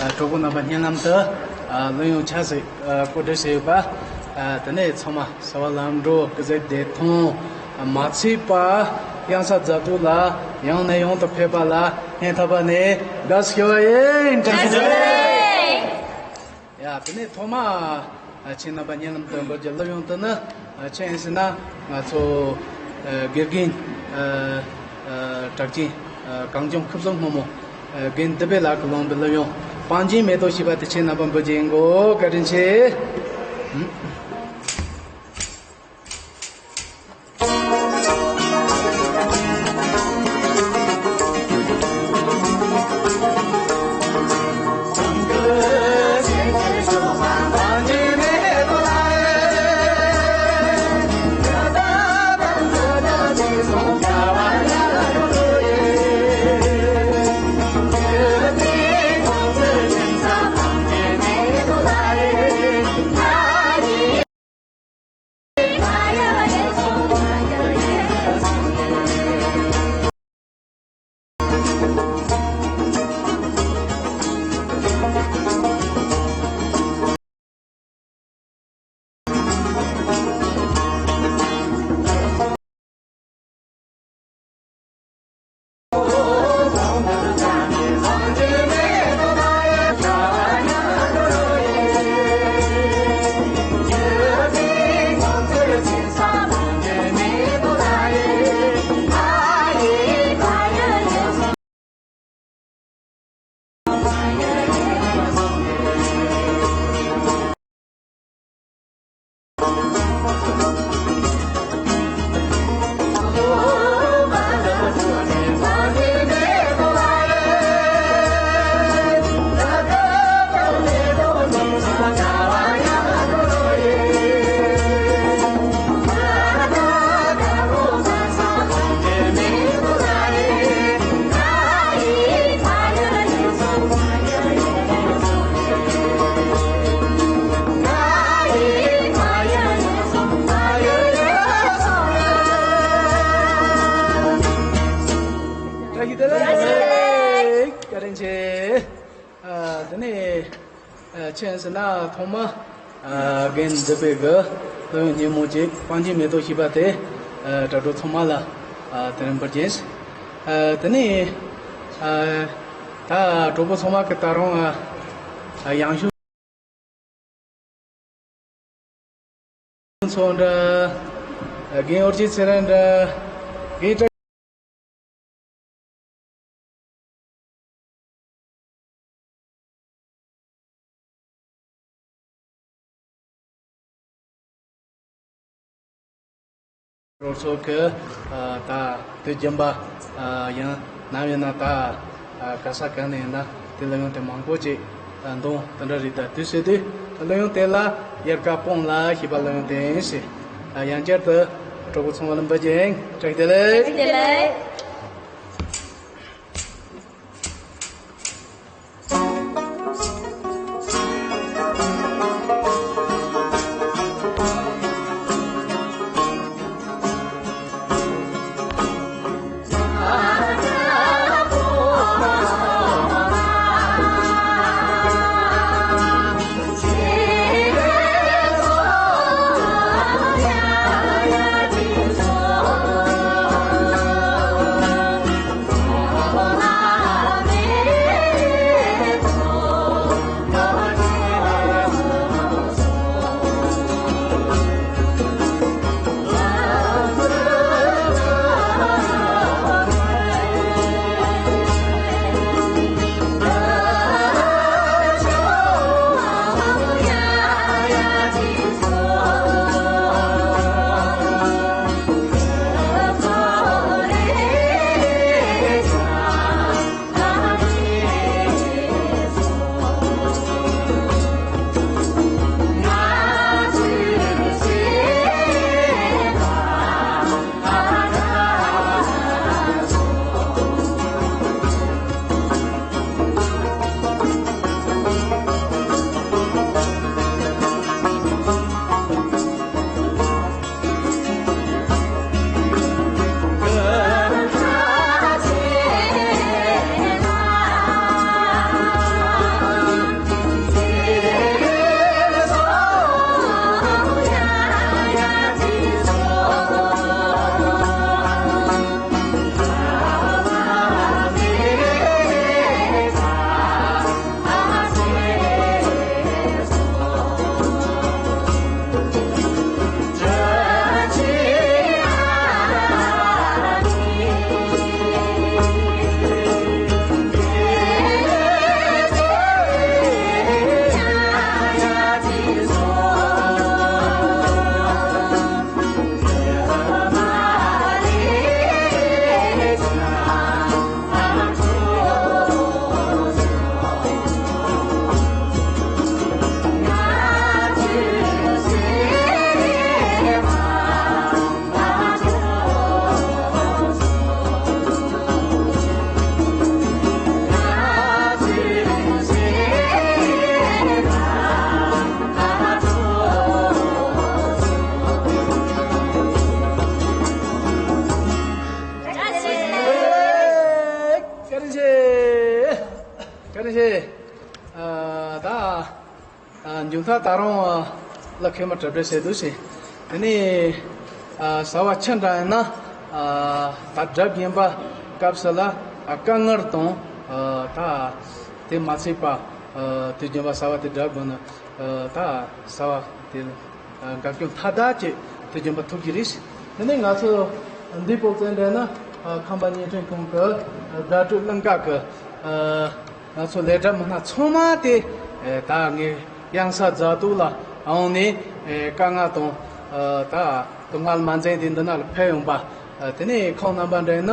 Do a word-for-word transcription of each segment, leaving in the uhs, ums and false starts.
གྲོགས་པོ་རྣམ་པ་སྙན་ལམ་དུ་སློབ་ཡོན་ཆ་ཟིག་གོ་སྒྲིག་བྱས་ཡོད་པ། དེ་ནས་ཚང་མ་གསོལ་བ་ལམ་འགྲོ་སྐུ་ཚེ་བདེ་ཐང་མ་ཚིག་པ། གཡང་ས་རྫ་སྟོད་ལ་ཡང་ནས་ཡང་དུ་ཕེབས་པ་ལ་སྙིང་ཐག་པ་ནས་དགའ་བསུ་ཞུ་བ་ཡིན། བཀྲ་ཤིས་བདེ་ལེགས། ཡ། དེ་ནས་ཐོག་མ་ཨ་ཁྱེད་རྣམ་པ་སྙན་ལམ་དུ་འབུལ་རྒྱུ་སློབ་ཡོན་དེ་ནི་ཨ་ཁྱེད་ཡིན་ཟེར་ན་ང་ཚོ་ཨ་དགེ་རྒན་ཨ་ཨ་གྲགས་ཅན་ཨ་གངས་ལྗོངས་ཁུ་བཟང་སྔོན་མོ་ཨ་རྒན་བདུད་བྷེ་ལགས་ཀྱིས་བླངས་པའི་སློབ་ཡོན་སྤང་རྒྱན་མེ་ཏོག་ཞེས་པ་དེ་ཁྱེད་རྣམ་པ་འབུལ་རྒྱུ་ཡིན་གོ། བཀའ་དྲིན་ཆེ། བཀའ་དྲིན་ཆེ། ཨ་དེ་ནས་ཨ་ཁྱེད་ཟེར་ན་ཐོག་མ་ཨ་རྒན་བདུད་བྷེ་གི་སློབ་ཡོན་སྙན་མོ་ཅིག་སྤང་རྒྱན་མེ་ཏོག་ཞེས་པ་དེ་ཨ་དྲ་གྲོགས་ཚང་མ་ལ་ཨ་དེ་རིང་འབུལ་རྒྱུ་ཡིན། ཨ་དེ་ནས་ཨ་ད་གྲོགས་པོ་ཚང་མ་གི་ད་རུང་ཨ་ཨ་ཡང་ཞུ། ཚོ་འདྲ། རྒན་ཨོ་རྒྱན་ཚེ་རིང་འདྲ། རྒན་བཀྲ། རོགས་ཚོ་གི་ཨ་ད་དུས་རྒྱུན་པ་ཨ་ཡང་ནམ་ཡིན་ན་ད་ཨ་ག་ས་གང་ནས་ཡིན་ན་དེ་སློབ་ཡོན་དེ་མང་པོ་ཅིག་ཨ་འདོན་དེ་འདྲ་རེད། ད་དུས་ཚོད་དུས་སློབ་ཡོན་དེ་ལ་དབྱར་ཁ་སྤོང་ལ་ཞེས་པ་སློབ་ཡོན་དེ་ཡིན་ཞེས་ཨ་ཡང་བསྐྱར་དུ་གྲོགས་པོ་ཚང་མ་ལ་འབུལ་རྒྱུ་ཡིན། བཀྲ་ཤིས་བདེ་ལེགས། བཀྲ་ཤིས་བདེ་ལེགས། ཨ་ད་ཨ་མཇུག་མཐར་ད་རུང་ཨ་ལ་མཁལ་མ་གྲ་སྒྲིག་བྱས་འདུག་ཟེར། དེ་ནས་ཨ་བྱ་བ་ཆི་འདྲ་ཡིན་ན་ཨ་ད་སྒྲུབ་བཞིན་པ་སྐབས་སུ་ལ་ཨ་དཀའ་ངལ་དང་ཨ་ད་དེ་མ་ཚད་པ་ཨ་དུས་རྒྱུན་པ་བྱ་བ་དེ་སྒྲུབ་དགོས་ན་ཨ་ད་བྱ་བ་དེ། དགའ་སྐྱོ་མཐའ་དག་ཅིག་དུ་སྦྱིན་པ་ཐུབ་ཀྱི་རེད། དེ་ནས་ང་ཚོ་འདི་པོ་བཙལ་འདྲ་ན་ཁམས་པ་བརྙན་འཕྲིན་ཁང་གི་བརྡ་སྤྲོད་གླིང་ག་གི་ང་ཚོ་ལས་གྲྭ་མི་སྣ་ཚང་མ་དེ་ད་ངས་གཡང་ས་རྫ་དུག་ལ་འོང་ནས་དཀའ་ངལ་དང་ད་དུག་ལྔ་མ་འཛེམ་དེ་འདི་ན་ལ་ཕེབས་ཡོང་པ། དེ་ནས་ཁོང་རྣམ་པ་འདྲ་ན་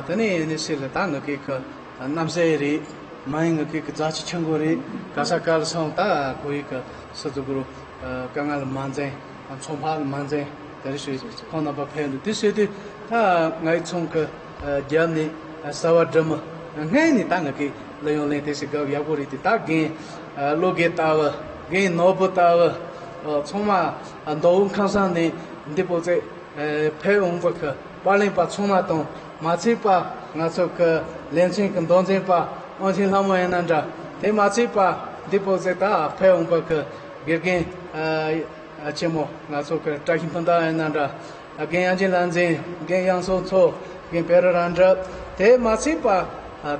དེ་ནས་ནི་སྲིད་ལ་ད་ངི་གེ་གི་རྣམ་སྲས་རེད། མ་ཡིན་ངི་གེ་གི་རྫ་ཆུ་ཆུང་གོ་རེད། ག་ས་ག་ལ་སོང་ད་ཁོ་ཡི་གི་སུ་ཚོ་གུ་རུ་དཀའ་ངལ་མ་འཛེམ་ཚོང་ཕག་ལ་མ་འཛེམ་དེ་རེ་ཞུ་ཁོང་རྣམ་པ་ཕེབས་འདུག་དེ་བྱས་དུས་ད་ངའི་ཚོང་གི་རྒྱབ་ནས་གསར་བ་འདྲ་མི་སྔས་ནས་ད་ངི་གེ་ལ་ཡོང་ལེན་དེ་སི་གབ་ཡག་པོ་རེད་དེ་ད་རྒན་བློ་དགེ་ལྟ་བུ་རྒན་ནོར་བུ་ལྟ་བུ་ཚང་མ་མདོ་དབུས་ཁམས་གསུམ་ནས་འདི་པོ་ཚེ། ཕེབས་འོང་བ་གི་པར་ལེན་པ་ཚང་མ་དང་མ་ཚད་པ་ང་ཚོ་གི་ལེ་ཚན་གི་མདོ་འཛིན་པ་དབང་ཆེན་ལྷ་མོ་ཡིན་ན་འདྲ། དེ་མ་ཚད་པ་འདི་པོ་ཟེ་ད་ཕེབས་འོང་བ་གི་དགེ་རྒན་ཆེན་མོ་ང་ཚོ་གི་བཀྲ་ཤིས་སྤུན་ཟླ་ཡིན་ན་འདྲ། རྒན་དབྱངས་ཅན་ལྷ་འཛིན། རྒན་དབྱངས་སོ་མཚོ། རྒན་བེ་ར་ར་འདྲ། དེ་མ་ཚད་པ་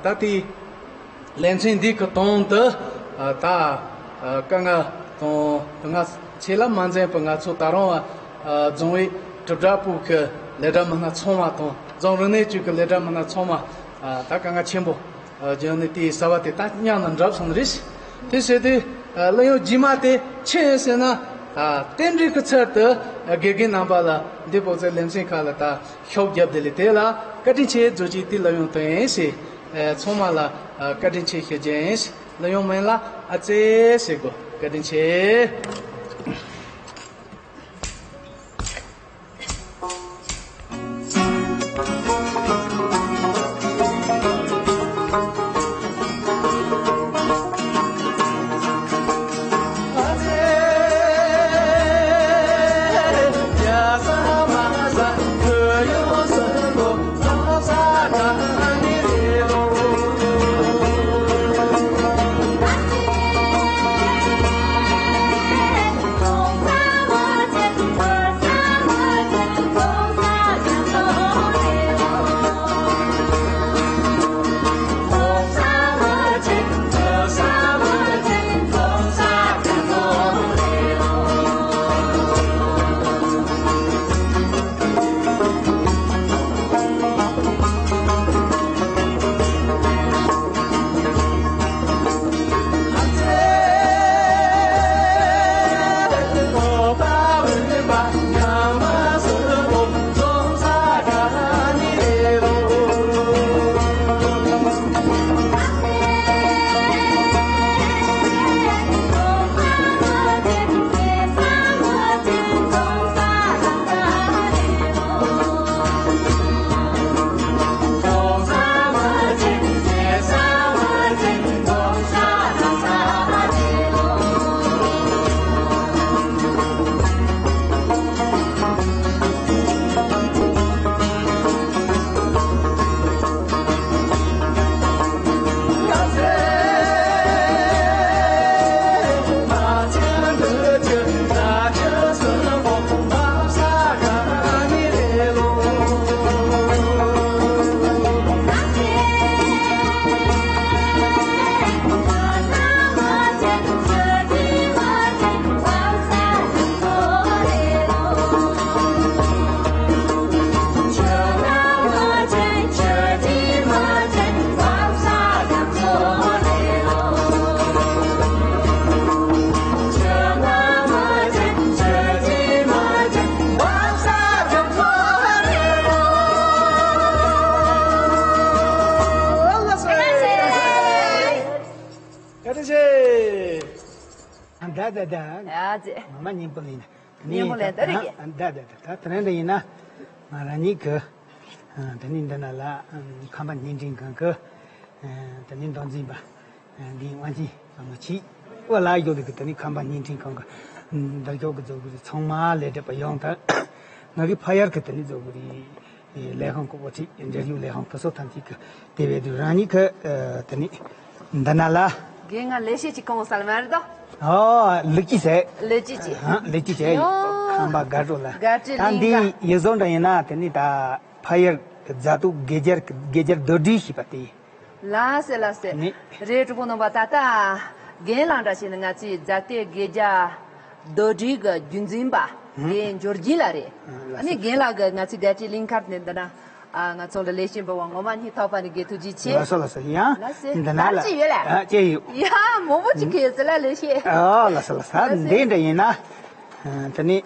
ད་ལྟའི་ལེ་ཚན་འདི་གི་དོན་དུ་ད་དཀའ་ངལ་དང་དུག་ལྔ་ཆེ་ལ་མ་འཛེམ་པར་ང་ཚོ་ད་རུང་རྫོང་བའི་གྲུབ་གྲྭ་པུའུ་གི་ལས་གྲྭ་མི་སྣ་ཚང་མ་དང་རྫོང་རིག་གནས་ཅུས་ཀྱི་ལས་གྲྭ་མི་སྣ་ཚང་མ་ད་དཀའ་ངལ་ཆེན་པོ་བྱུང་ནས་དེའི་གསར་བ་དེ་ད་མཉམ་དུ་འགྲུབ་སོང་རེད། དེ་བྱས་དུས་གླུ་དབྱངས་རྗེས་མ་དེ་ཆི་ཡིན་ཟེར་ན་རྟེན་འབྲེལ་གྱི་ཚུལ་དུ་དགེ་རྒན་རྣམ་པ་ལ་འདི་པོ་ཚེ་ལེ་ཚན་ཁག་ལ་ད། ཤོག་བརྒྱབ་དེ་ལས་དེ་ལ་བཀའ་དྲིན་ཆེ་རྫོགས་ཀྱི་དེ་ལ་ཡོང་དོན་ཡིན་ཞེས། ཚང་མ་ལ་བཀའ་དྲིན་ཆེ་ཞུ་རྒྱུ་ཡིན་ཞེས་ལ་ཡོང་མིན་ལ་ཨ་ཙེ་ཞེས་གོ་བཀའ་དྲིན་ཆེ། བཀའ་དྲིན་ཆེ། ད་ད་ད། ཡ་ཅེ། མ་མ་སྙིང་པོ་ལེན། སྙིང་པོ་ལེན་ད་རེད་ཀྱི། ད་ད་ད་ད་དེ་རིང་འདི་ཡིན་ན། ང་རང་ཉིད་ཀྱི། དེ་ནི་འདི་ན་ལ། ཁམས་པ་བརྙན་འཕྲིན་ཁང་གི། དེ་ནི་མདོ་འཛིན་པ། འདི་དབང་ཆེན་ལྷ་མོ་ཆེ། ཨོ་ལ་ཡོད་ཀྱི་དེ་ནི་ཁམས་པ་བརྙན་འཕྲིན་ཁང་གི། འདིར་ཡོད་ཀྱི་རྫོགས་ཀྱི་ཚང་མ་ལས་སྒྲུབ་པ་ཡོངས་དང་། ང་གི་ཕ་ཡར་གྱི་དེ་ནི་རྫོགས་ཀྱི་རེད། ལས་ཁང་གི་འགོ་ཁྲིད་འབྲེལ་ཡོད་ལས་ཁང་གི་སོ་ཐམས་ཅད་ཀྱི་དེ་བས་དུས་རང་ཉིད་ཀྱི་དེ་ནི་འདི་ན་ལ། རྒན། ང་ལས་བྱེད་ཅིག་གང་ས་ལ་མ་རེད་དོ། ཨོ། ལུག་ཁྱུ་ཟེར། ལུག་ཁྱུ་ཅིག་ཧང་། ལུག་ཁྱུ་ཟེར། ཡོ། ཁམས་པ་དགའ་སྤྲོ་ལ། དགའ་སྤྲོ་ད་གླིང་འདི་ག་ཡིག་བཟོ་འདྲ་ཡིན་ན་དེ་ནི་ད་ཕ་ཡུལ་གྱི་རྫ་སྟོད་དགེ་རྒྱལ་གྱི་དགེ་རྒྱལ་རྡོ་སྒྲིལ་ཞེས་པ་དེ། ལགས་སེ་ལགས་སེ། ནི། རེད། གྲོགས་པོ་རྣམ་པ། ད་ལྟ་རྒན་ལགས་འདྲ་བྱས་ནས་ང་ཚོའི་རྫ་སྟོད་དགེ་རྒྱལ་རྡོ་སྒྲིལ་གྱི་རྒྱུན་འཛིན་པ་ཧུམ། རྒན་འབྱོར་རྒྱལ་ལགས་རེད། ཨ་ལགས་སེ། ཨ་ནི་རྒན་ལགས་ཀྱིས་ང་ཚོའི་དགའ་སྤྲོའི་གླིང་ཁར་ནས་འདི་ན། ཨ། ང་ཚོ་ལ་ལས་བྱེད་འབུལ་བ་ངོ་མ་སྙིང་ཐག་པ་ནས་རྒན་ཐུགས་རྗེ་ཆེ། ལགས་སོ་ལགས་སོ། ཡ། ལགས་སེ། འདི་ན་ད་ལ་ཅི་ཡོད་ལ། ཨ། ཅི་ཡོད། ཡ། མང་པོ་ཅིག་གས་ཟེར་ལ་ལས་བྱེད། ཨ། ལགས་སོ་ལགས་སོ། ལགས་སེ། འདི་འདྲ་ཡིན་ན། ཨ། དེ་ནི།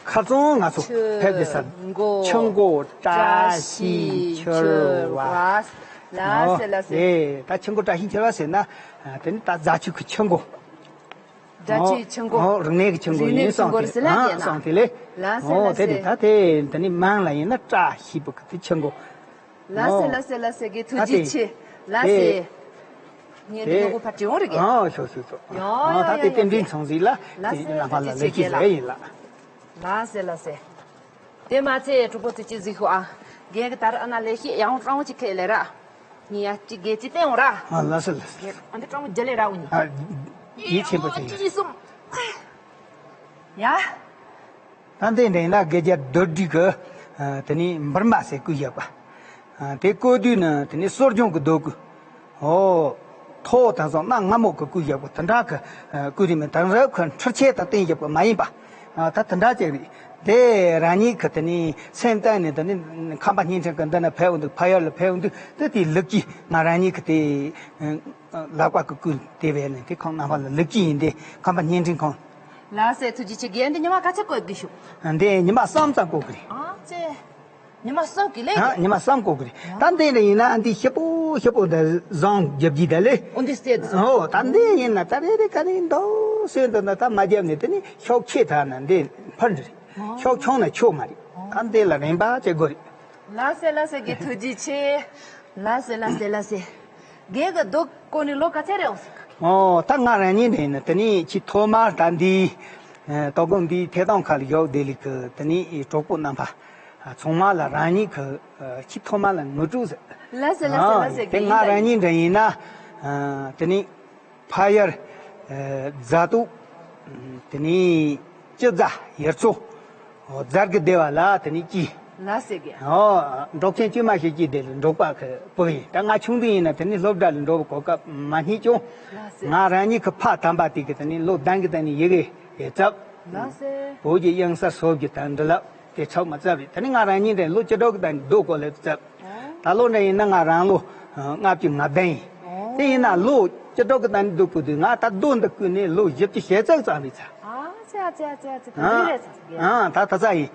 ཁ་སང་ང་ཚོ་ཕེབས་དེ་ས། ཆུ་འགོ། ཆུ་འགོ་བཀྲ་ཤིས་འཁྱིལ་བ། ལགས་སེ་ལགས་སེ། ཨེ། ད་ཆུ་འགོ་བཀྲ་ཤིས་འཁྱིལ་བ་ཟེར་ན། ཨ། དེ་ནི་ད་རྫ་ཆུ་གི་ཆུ་འགོ། རྫ་ཆུའི་ཆུ་འགོ། ཨོ། རིག་གནས་ཀྱི་ཆུ་འགོ་རིག་གནས་ཡིན་ཀྱི་ཆུ་འགོ་བསམ་རེད་ཟེར་ལ། ཨ། བསམ་དེ་ལས། ལགས་སེ། ཨོ། ལགས་དེ་རེད། སེ། ད་དེ་འདི་ནི་མིང་ལ་ཡིན་ན་བཀྲ་ཤིས་པོ་གི་དེ་ཆུ་འགོ། ལགས་སེ། ཨོ། ལགས་སེ་ལགས་སེ། རྒན་ཐུགས་རྗེ་ཆེ། ལགས་སེ། དེ་ངས་འདི་ནོ་གོ་ཕ་བྲིས་འོང་རེད་གི། ཨོ། ཤོག་ཤོག་ཤོག་ཡ་ཨོ། ཡ་ད་ཡ་དེ་ཡ། རྟེན་འབྲེལ་ཚང་ཟིག་ལ། ལགས་སེ། དེ་རྣམ་པ་ལ་ལས་ཀྱི་ལས་ཡིན་ལ། ལགས་སེ་ལགས་སེ། དེ་མ་ཚད་གྲོགས་པོ་དེ་ཅི་ཟིག་ཤོག་ཨ། རྒན་གྱི་ད་ར་ཨ་ན་ལས་ཤེས་ཡང་སྤྲང་བོ་ཅིག་ཁས་ལེ་ར། ཉི་ཡ་གཅིག་རྒན་ཅིག་བསྟན་འོང་ར། ཨ། ལགས་སོ་ལགས་སོ། རྒན་ཨ་འདི་སྤྲང་བོ་རྒྱ་ལས་ར་འོ་ནི། ཨ། ཡིད་ཆེན་པོ་ཅིག་ཡིན། གཅིག་གསུམ། ཡ། ད་འདི་འདྲ་ཡིན་ན་དགེ་རྒྱལ་རྡོ་སྒྲིལ་གི། ཨ། དེ་ནི་འབུར་མ་ཟེར་བརྐོས་བཞག་པ། ཨ། དེ་བརྐོས་དུས་ནི་དེ་ནི་གསོ་སྦྱོང་གི་རྡོ་བརྐོས། ཨོ། ཐོག་དེང་སང་གནའ་སྔ་མོ་གི་བརྐོས་བཞག་པ་དེ་འདྲ་གི། ཨ། བརྐོས་རིགས་མིན། དེང་རབས་ཁོ་འཕྲུལ་ཆས་དང་བསྟུན་བཞག་པ་མ་ཡིན་པ། ཨ། ད་དེ་འདྲ་ཅིག་རེད། དེ་རང་ཉིད་ཀྱི་དེ་ནི་སེམས་གཏིང་ནས་དེ་ནི་ཁམས་པ་བརྙན་འཕྲིན་གྱི་འདི་ན་ཕེབས་འོང་དུས། ཕ་ཡུལ་ལ་ཕེབས་འོང་དུས་དེ་དེའི་ལུགས་ཀྱིས་ང་རང་ཉིད་ཀྱི་དེ། ཨ། ལག་པ་གི་བརྐོས་དེ་བས་ནི་དེ་ཁོང་རྣམ་པ་ལ་ལུགས་ཀྱིས་ཡིན་ཏེ། ཁམས་པ་བརྙན་འཕྲིན་ཁང་། ལགས་སེ། ཐུགས་རྗེ་ཆེ། རྒན་འདི་ཉི་མ་ག་ཚོད་བརྐོ་དགོས་ཤོག་འདི་ཉི་མ་གསུམ་ཙམ་བརྐོ་གི་རེད། ཨ་ཙེ། ཉི་མ་གསུམ་གི་ལས། ཨ། ཉི་མ་གསུམ་བརྐོ་གི་རེད། ད་འདི་འདྲ་ཡིན་ན་འདི་ཞིབ་པོ་ཞིབ་པོ་འདི་བཟང་རྒྱབ་རྒྱུ་ད་ལས། འོ་འདི་སྟེ་འདི་བཟང་། ཨོ། ད་འདི་ཡིན་ན་ད་རེ་རེ་ག་རེ་འདུག་སེ་འདུག་ན་ད་མ་རྒྱབ་ནས་དེ་ནི་ཤོག་ཆེ་དྲགས་ན་འདི་འཕུར་འགྲོ་རེད། ཨོ། ཤོག་ཆུང་ན་ཆོག་མ་རེད། ཨོ། ད་འདི་ལ་རན་པ་བྱེད་དགོས་རེད། ལགས་སེ་ལགས་སེ། རྒན་ཐུགས་རྗེ་ཆེ། ལགས་སེ་ལགས་སེ་ལགས་སེ། རྒན་གྱིས་རྡོ་བརྐོས་ནས་ལོ་ག་ཚད་རེད་འོང་ཟེར། ཨོ། ད་ང་རང་ཉིད་འདྲ་ཡིན་ན་དེ་ནི་ཆེས་ཐོག་མར་ད་འདི། ཨ། ལྟོ་གོས་འདི་ཐད་གཏོང་ཁ་ལ་བཞག་བསྡད་ལུགས་ཀྱི་དེ་ནི་གྲོགས་པོ་རྣམ་པ་ཚང་མ་ལ་རང་ཉིད་ཀྱི། ཨ། ཆེས་ཐོག་མ་ལ་ངོ་སྤྲོད་ཟེར། ལགས་སེ་ལགས་སེ་ལགས་སེ། ཨ། དེ་ང་རང་ཉིད་འདྲ་ཡིན་ན། ཨ། དེ་ནི་ཕ་ཡུལ། ཨ། རྫ་སྟོད། དེ་ནི་སྤྱི་རྫ་ཡུལ་ཚོ། རྫ་དགུ་སྡེ་བ་ལ་དེ་ནི་སྐྱེས། ལགས་སེ། རྒན། ཨོ། འབྲོག་ཆེན་དཀྱུས་མ་ཞིག་སྐྱེས་དེ་ལ་འབྲོག་པ་གི་བུ་ཡིན། ད་ང་ཆུང་དུས་ཡིན་ན་དེ་ནི་སློབ་གྲྭ་ལ་འགྲོ་བའི་གོ་སྐབས་མ་རྙེད་ཀྱང་། ལགས་སེ། ང་རང་ཉིད་ཀྱི་ཕ་དམ་པ་དེ་གིས་དེ་ནི་ལོ་བདུན་གྱི་སྟེང་ནས་ཡི་གེ་ཡི་བསླབས། ལགས་སེ། བོད་ཀྱི་དབྱངས་གསལ་སོ་བརྒྱད་དང་འབྲི་ཀློག་དེ་ཚང་མ་བསླབས་རེད། དེ་ནི་ང་རང་ཉིད་དེ་ལོ་བཅུ་དྲུག་གི་སྟེང་ནས་རྡོ་བརྐོ་ལེ་བསླབས། ད་ལོ་འདྲ་ཡིན་ན་ང་རང་ལོ་ལྔ་བཅུ་ང་བདུན་ཡིན། ཨོ། དེ་ཡིན་ན་ལོ་བཅུ་དྲུག་གི་སྟེང་ནས་རྡོ་བརྐོས་དུས་ང་ད་རྡོ་འདི་བརྐོས་ནས་ལོ་བཞི་བཅུ་ཞེ་གཅིག་ཙམ་རེད་ཚར། ཨ་ཙི་ཨ་ཙི་ཨ་ཙི་ཨ་ཙི། ད་ཨ། རེད་རེད་ཚར། ཨ། ད་ད་ཚར་ཡིན།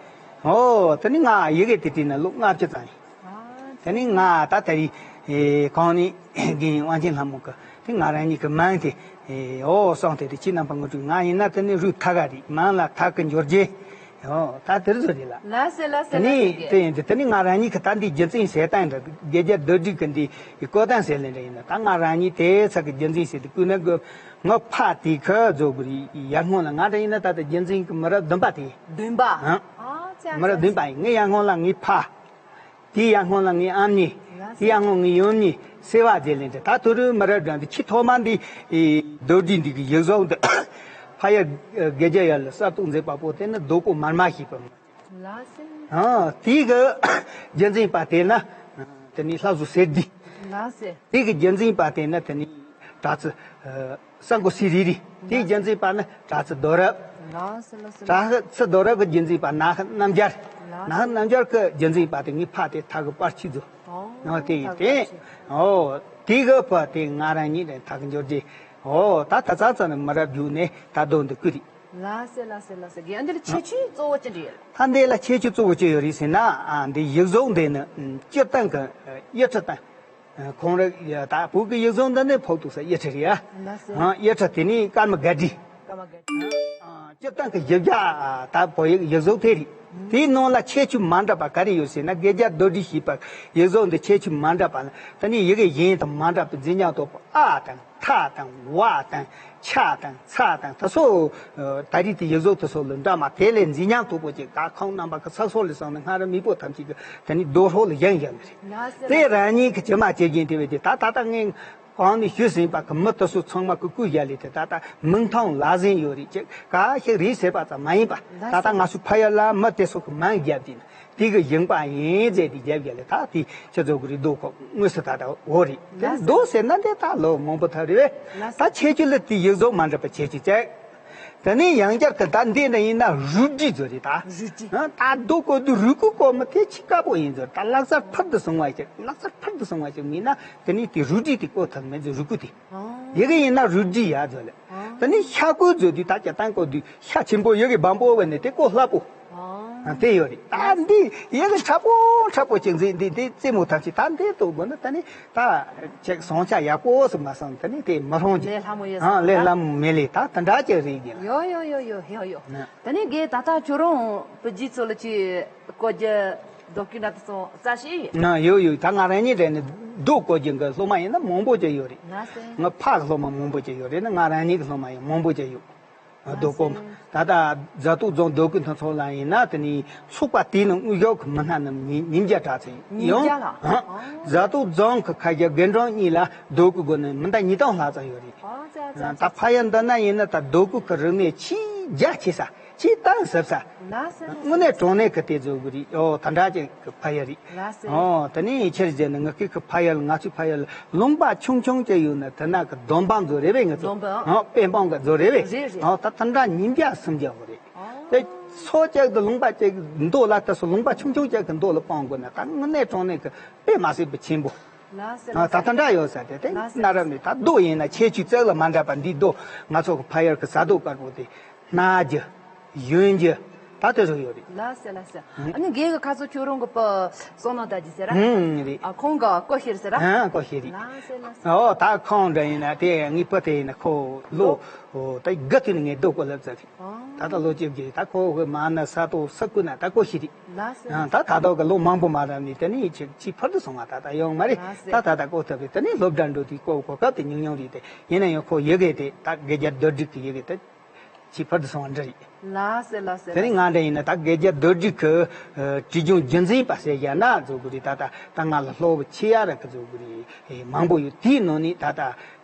ཨོ། དེ་ནི་ང་ཡི་གེ་དེ་བྲིས་ནས་ལོ་ལྔ་བཅུ་ཙམ་ཡིན། ཨ། དེ་ནི་ང་ད་དེ་རིང་གང་ནས་རྒན་དབང་ཆེན་ལྷ་མོ་གི་དེ་ང་རང་ཉིད་ཀྱི་མིང་དེ། ཨོ། སོང་སྟེ་དེ་ཁྱེད་རྣམ་པ་ངོ་སྤྲོད། ང་ཡིན་ན་དེ་ནི་རུས་ཐ་ག་རེད། མིང་ལ་ཐ་གི་འབྱོར་རྒྱལ། ཨོ། ད་དེར་བཟོ་རེད་ལ། ལགས་སེ་ལགས་སེ། དེ་ནི་ལགས་སེ། དེ་ཡིན་དུས་དེ་ནི་ང་རང་ཉིད་ཀྱི་ད་འདི་རྒྱུན་འཛིན་བྱེད་སྟངས་འདྲ། དགེ་རྒྱལ་རྡོ་སྒྲིལ་གྱི་འདི་བརྐོ་སྟངས་ཟེར་ལེ་འདྲ་ཡིན་ན། ད་ང་རང་ཉིད་དེ་ཚོ་གི་རྒྱུན་འཛིན་བྱེད་དུས་བརྐོས་ན་གི་ངའི་ཕ་དེ་གིས་བཟོ་དགོས་རེད། ཡར་སྔོན་ལ་ང་འདྲ་ཡིན་ན་ད་ལྟ་རྒྱུན་འཛིན་གྱི་མི་རབས་བདུན་པ་དེ། བདུན་པ། ཨང་། ཨ་ཙི་ཨ་ཙི། མི་རབས་བདུན་པ་ཡིན། ངའི་ཡར་སྔོན་ལ་ངའི་ཕ། དེའི་ཡར་སྔོན་ལ་ངའི་ཨམ་གཉིས། ལགས་སེ། དེའི་ཡར་སྔོན་ངའི་ཡུམ་གཉིས། སེ་བ་རྗེ་ལེན་དེ། ད་དུ་རུ་མི་རབས་འདྲ་འདི་ཆེས་ཐོག་མ་འདི། ཨེ། རྡོ་སྒྲིལ་འདི་གི་ཡིག་གཟུགས་འདི་ཕ་ཡུལ་དགེ་རྒྱལ་ཡུལ་ལ་གསར་དུ་མཛད་པ་པོ་དེ་ནི་རྡོ་བརྐོས་མར་མ་ཞེས་པ། ལགས་སེ། ཨ། དེའི་གི་རྒྱུན་འཛིན་པ་དེ་ནི་དེ་ནི་ལྷ་བཟོ་གསེར་ལྡན། ལགས་སེ། དེའི་གི་རྒྱུན་འཛིན་པ་དེ་ནི་དེ་ནི་གྲྭ་ཚུལ། ཨ། སམ་བྷོ་ཊ་སྲས་རེ་རེ། དེའི་རྒྱུན་འཛིན་པ་ནི་གྲྭ་ཚུལ་རྡོ་རབ། ལགས་སེ་ལགས་སེ། གྲྭ་ཚུལ་རྡོ་རབ་ཀྱི་རྒྱུན་འཛིན་པ་ནག་རྣམ་རྒྱལ། ལགས་སེ། ནག་རྣམ་རྒྱལ་གྱི་རྒྱུན་འཛིན་པ་དེ་ངའི་ཕ་དེ་ཐ་གི་པར་ཆུ་ཚོ། ཨོ། ཨོ། དེ་ཡིན་ཏེ། ཨོ། དེ་གི་ཕ་དེ་ང་རང་ཉིད་ནས་ཐ་གི་འབྱོར་རྗེས། ཨོ། ད་ད་ཚ་ཚ་ནི་མི་རབས་བརྒྱུད་ནས་ད་རྡོ་འདི་བརྐོས་རེད། ལགས་སེ་ལགས་སེ་ལགས་སེ། རྒན་འདི་ལ་ཁྱད་ཆོས་གཙོ་བོ་ཅི་འདྲ་ཡོད། ད་འདི་ལ་ཁྱད་ཆོས་གཙོ་བོ་ཅི་ཡོད་རེད་ཟེར་ན། ཨ། འདི་ཡིག་གཟུགས་འདི་ནི་སྤྱིར་བཏང་གི་ཡིག་ཕྲ་དང་། ཁོང་རང་ཡ་ད་བོད་ཀྱི་ཡིག་གཟུགས་འདི་ནི་ཕོག་ཐུག་ས་ཡིག་ཕྲ་རེད་ཡ། ལགས་སེ། ཨ། ཡིག་ཕྲ་དེ་ནི་ཀརྨ་སྒར་བྲིས། ཀརྨ་སྒར་བྲིས། ཨ། སྤྱིར་བཏང་གི་ཡིག་བརྒྱ། ད་བོད་ཡིག་ཡིག་གཟུགས་དེ་རེད། དེའི་ནང་ལ་ཁྱད་ཆོས་མ་འདྲ་བ་ག་རེ་ཡོད་ཟེར་ན། དགེ་རྒྱལ་རྡོ་སྒྲིལ་ཞེས་པ་ཡིག་གཟུགས་འདི་ཁྱད་ཆོས་མ་འདྲ་བ་ལ་དེ་ནི་ཡི་གེ་གཞན་དང་མ་འདྲ་བའི་མཛེས་ཉམས་དོད་པོ་ཨ་དང་། ཐ་དང་། བ་དང་། ཆ་དང་། ཚ་དང་། དེ་ཚོ། ཨ། ད་རེས་དེ་ཡིག་གཟུགས་དེ་ཚོ་ལས་འདྲ་མ། དེ་ལས་མཛེས་ཉམས་དོད་པོ་ཅིག་ག་ཁོང་རྣམ་པ་གི་ཚགས་ཚུད་ལ་སོང་ནས་སྔ་རབས་མེས་པོ་ཐམས་ཅད་ཀྱི་དེ་ནི་རྡོ་ཧྲོག་ལ་བཞེངས་བཞག་ནི་རེད། ལགས་སེ། དེ་རང་ཉིད་ཀྱི་ཇི་མ་ཇི་བཞིན་དེ་བས་དེ་ད་ད་ལྟ་ངས་ གང་ནས་ཞུས་ཟིན་པ་གི་མི་དེ་ཚོ་ཚང་མ་གི་སྐུ་ཞབས་ལས་དེ་ད་ལྟ་མིང་ཐང་ལ་ཟིན་ཡོད་རེད། ཅེས་ག་ཞིག་རེད་ཟེར་པ་ཙམ་མ་ཡིན་པ། ད་ལྟ་ང་ཚོའི་ཕ་ཡུལ་ལ་མི་དེ་ཚོ་གི་མིང་བརྒྱབ་དེ་ན་དེ་གི་ཡིན་པ་ཡིན་ཟེར་དེ་བརྒྱབ་ཡ་ལས་ད་དེ་ཁྱེད་ཚོ་གི་རེད། རྡོ་ཁོ་དངོས་སུ་ད་ལྟ་འོ་རེད། དེ་རྡོ་ཟེར་ན་འདི་ད་ལོ་མང་པོ་ཐག་རེད་བས། ད་ཁྱེད་ཀྱི་ལ་དེ་ཡིག་གཟུགས་མ་འདྲ་པ་ཁྱེད་ཀྱི་བྱས། དེ་ནས་ཡང་བསྐྱར་དུ་ད་འདི་ན་ཡིན་ན་རུལ་དྲི་ཚོ་རེད་ད། རུལ་དྲི། ཨ། ད་རྡོ་བརྐོ་དུས་རུལ་ཁུག་བརྐོ་མི་དེ་ཆི་དཀའ་པོ་ཡིན་ཚོ། ད་ལག་ཆ་ཕུལ་དུ་སོང་བ་ཞིག་ལག་ཆ་ཕུལ་དུ་སོང་བ་ཞིག་མིན་ན་དེ་ནས་དེ་རུལ་དྲི་དེ་བརྐོ་ཐུབ་མེད་ཚོ་རུལ་ཁུག་དེ། ཨ། ཡི་གེ་ཡིན་ན་རུལ་དྲི་ཡ་ཚོ་ལ། ཨ། དེ་ནས་ཤ་བརྐོ་ཚོ་དུས་ད་ཀྱ་བཏང་བརྐོ་དུས་ཤ་ཆེན་པོ་ཡི་གེ་སྦམ་པོ་བས་ནས་དེ་བརྐོ་སླ་པོ། ཨ། དེ་ཡོད་རེད། ད་འདི་ཡི་གེ་ཕྲ་པོ་ཕྲ་པོ་ཅིག་འཛིན་འདི་འདི་རྩེད་མོ་ཐམས་ཅད་ད་འདི་ལྟོ་དགོས་ན་དེ་ནས། ད་ཅིག་བཟང་ཆ་ཡག་པོ་སུ་མ་སོང་དེ་ནི་དེ་མི་རུང་ཅིག་ལས་སླ་མོ་ཡོད་ཨ། ལས་སླ་མོ་མེད་ལས་ད་དེ་འདྲ་ཅིག་རེད་ཀྱི། ཡོ་ཡོ་ཡོ་ཡོ་ཡོ་ཡོ། ན། དེ་ནི་དགེ་ད་ལྟ་ཁྱོད་རང་བུ་རྒྱུད་ཚོ་ལ་ཅིག་བརྐོ་རྒྱུ་རྡོ་བརྐོས་འདྲ་དེ་ཚོ་རྩ་ཤེས་ཡོད། ན་ཡོད་ཡོད། ད་ང་རང་ཉིད་རེད་ནི་རྡོ་བརྐོ་རྒྱུ་གི་སློབ་མ་ཡིན་ན་མང་པོ་ཅིག་ཡོད་རེད། ང་སེ། ང་ཕ་གི་སློབ་མ་མང་པོ་ཅིག་ཡོད་རེད་ན་ང་རང་ཉིད་ཀྱི་སློབ་མ་ཡང་མང་པོ་ཅིག་ཡོད། རྡོ་བརྐོ། ད་ལྟ་རྫ་ཏོ་རྫོང་རྡོ་བརྐོས་མཐུན་ཚོགས་ལ་ཡིན་ན་དེ་ནི་ཚོགས་པ་དེའི་ནང་དངུལ་ཞོག་གི་མི་སྣ་རྣམས་ཉིས་ཉིས་བརྒྱ་གྲངས་ཙམ་ཡོད། ཉིས་བརྒྱ་ལ། ཡང་། ཨ། རྫ་ཏོ་རྫོང་གི་ཁ་རྒྱ་དགེ་འབྲང་གཉིས་ལ་རྡོ་བརྐོས་དགོས་ནི་མི་འདྲ་ཉིས་སྟོང་ལྷག་ཙམ་ཡོད་རེད། ཨ་ཙི་ཨ་ཙི་ཨ་ད་ཙི། ཕ་ཡུལ་འདི་ན་ཡིན་ན་ད་རྡོ་བརྐོས་གི་རིག་གནས་ཆེས་རྒྱ་ཆེ་ས་ཆེས་གཏིང་ཟབ་ས། ལགས་སེ་ལགས་སེ། དངོས་གནས་དྲང་གནས་ཀྱི་དེ་བཟོ་དགོས་རེད། ཨོ་ད་འདྲ་ཅིག་གི་ཕ་ཡུལ་རེད། ལགས་སེ། ཨོ་དེ་ནས་ཆེར་བྱས་ནས་ང་ཁུལ་གྱི་ཕ་ཡུལ་ང་ཚོའི་ཕ་ཡུལ་ལུང་པ་ཆུང་ཆུང་ཅིག་ཡོད་ན་དེ་ན་གི་སྡོམ་པ་མཛོད་རེད་བས་ང་ཚོ། སྡོམ་པ། ཨོ་དཔེ་སྤོང་གི་མཛོད་རེད་བས། རེད་རེད། ཨོ་ད་དེ་འདྲ་ཉིས་བརྒྱ་སུམ་བརྒྱ་འོ་རེད། ཨོ། དེ་སོ་གཅིག་གི་ལུང་པ་གཅིག་མདོ་ལ་ད་སོ་ལུང་པ་ཆུང་ཆུང་གཅིག་གི་མདོ་ལ་སྤོང་དགོས་ན་ད་དངོས་གནས་དྲང་གནས་ཀྱི་དཔེ་མ་སྲིད་པའི་ཆེན་པོ། ལགས་སེ་ཨ་ལགས་ད་སེ། ད་འདྲ་ཡོད་ས་དེ་དེ་ལགས་སེ་གནའ་རབས་ནས་ད་རྡོ་ཡིན་ན་ཁྱད་ཆོས་རྩ་ལ་མ་འདྲ་པ་འདི་རྡོ་ང་ཚོ་གི་ཕ་ཡུལ་གྱི་ས་རྡོ་དཀར་པོ་དེ་སྣ་རྒྱུ། གཞོན་རྒྱུ། ད་དེ་ཚོ་ཡོད་རེད། ལགས་སེ་ལགས་སེ། ཨ་ནི་རྒན་གྱི་ཁ་སང་ཁྱོད་རང་གི་བུ་བསོད་ནམས་དར་རྒྱས་ཟེར་ར། ཧུམ་རེད། ཨ་ཁོང་གི་སྐུ་ཞབས་ཟེར་ར། ཧ་སྐུ་ཞབས་རེད། ལགས་སེ་ལགས་སེ། ཨོ་ད་ཁོང་འདྲ་ཡིན་ན་དེ་ངའི་བུ་དེ་ཡིན་ན་ཁོ་ལོ་ད་དགུ་དུས་ནས་ངས་རྡོ་བརྐོ་ལབ་ཚར་རེད། ཨོ། ད་ལྟ་ལོ་བཅོ་བརྒྱད་ད་ཁོ་གི་མ་ན་ས་རྡོ་ས་རྐུ་ན་ད་སྐུ་ཞབས་རེད། ལགས་སེ་ཨ་ལགས་ད་སེ། ད་ལྟ་གི་ལོ་མང་པོ་མ་རག་ནས་དེ་ནས་ཅི་ཅི་ཕར་དུ་སོང་བ་ད་ལྟ་ཡོང་མ་རེད། ལགས་སེ། ད་ད་ད་སྐུ་ཐུབ་རེད། དེ་ནས་སློབ་གྲྭ་འགྲོ་དུས་སྐུ་གོ་སྐབས་དེ་ཉུང་ཉུང་རེད། དེ་ཡིན་ན་ཡང་ཁོ་ཡི་གེ་དེ་ད་དགེ་རྒྱལ་རྡོ་སྒྲིག་གི་ཡི་གེ་དེ། ཅིག་ཕར་དུ་སོང་བ་འདྲ་རེད། ལགས་སེ་ལགས་སེ། དེ་ནས་ང་འདྲ་ཡིན་ན་ད་དགེ་རྒྱལ་རྡོ་སྒྲིག་གི་ཨ་བྲིས་སྦྱོང་རྒྱུན་འཛིན་པ་ཟེར་བཞག་ན་བཟོ་དགོས་རེད། ད་ད་ད་ང་ལ་སློབ་བུ་ཆེ་ཡ་ར་གི་བཟོ་དགོས་རེད། ཨེ་མང་པོ་ཡོད། དེའི་ནང་ནས་ད་ད་ཨ་